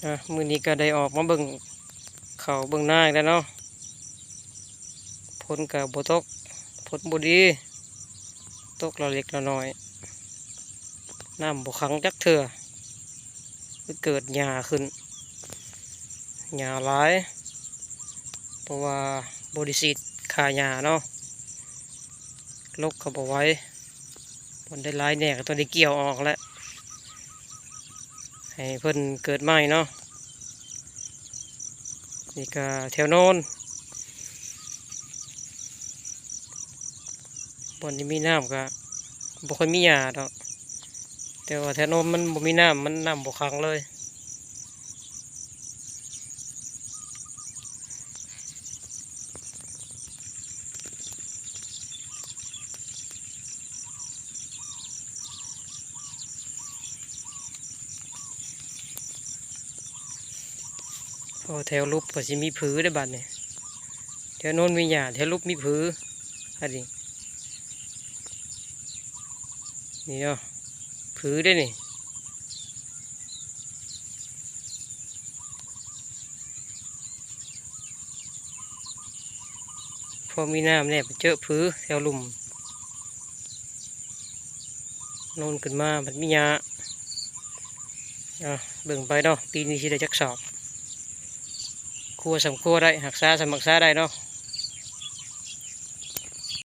ອ່ະ ມື້ນີ້ກໍໄດ້ອອກມາເບິ່ງເຂົ້າເບິ່ງນາອີກແລ້ວເນາະ. ຝົນກໍບໍ່ຕົກ ຝົນບໍ່ດີ ຕົກລະເລັກລະນ້ອຍ ນ້ຳບໍ່ຂັງຈັກເທື່ອ ຄືເກີດຫຍ້າຂຶ້ນ ຫຍ້າຫຼາຍ ເພາະວ່າບໍ່ໄດ້ສີດຂ້າຫຍ້າເນາະ ລົກກໍບໍ່ໄຫວ ບ່ອນໄດ້ຫຼາຍແດ່ກໍຕ້ອງໄດ້ກ່ຽວອອກແຫຼະ ໃຫ້ເພິ່ນເກີດໃໝ່ເນາະ. ນີ້ກະແຖວໂນນ ບ່ອນທີ່ມີນ້ຳກະບໍ່ຄ່ອຍມີຫຍ້າດອກ ແຕ່ວ່າແຖວໂນນມັນບໍ່ມີນ້ຳ ມັນ ນ້ຳບໍ່ຂັງເລີຍ. ໂອ້ ແຖວຫຼຸບກໍຊິມີຜືເດ້ບາດນີ້ ແຖວໂນ້ນມີຫຍ້າ ແຖວຫຼຸບມີຜື ອັນນີ້ ນີ້ເນາະ ຜືເດ້ນີ້. ພໍມີນ້ຳແດ່ໄປເຈີຜືແຖວລຸ່ມ ໂນ້ນຂຶ້ນມາບັດມີຫຍ້າ. ອ່າ ເບິ່ງໄປເນາະ ປີນີ້ຊິໄດ້ຈັກສອບ ຄົວສ່ຳຄົວໄດ້ ຮັກສາສ່ຳຮັກສາໄດ້ເນາະ.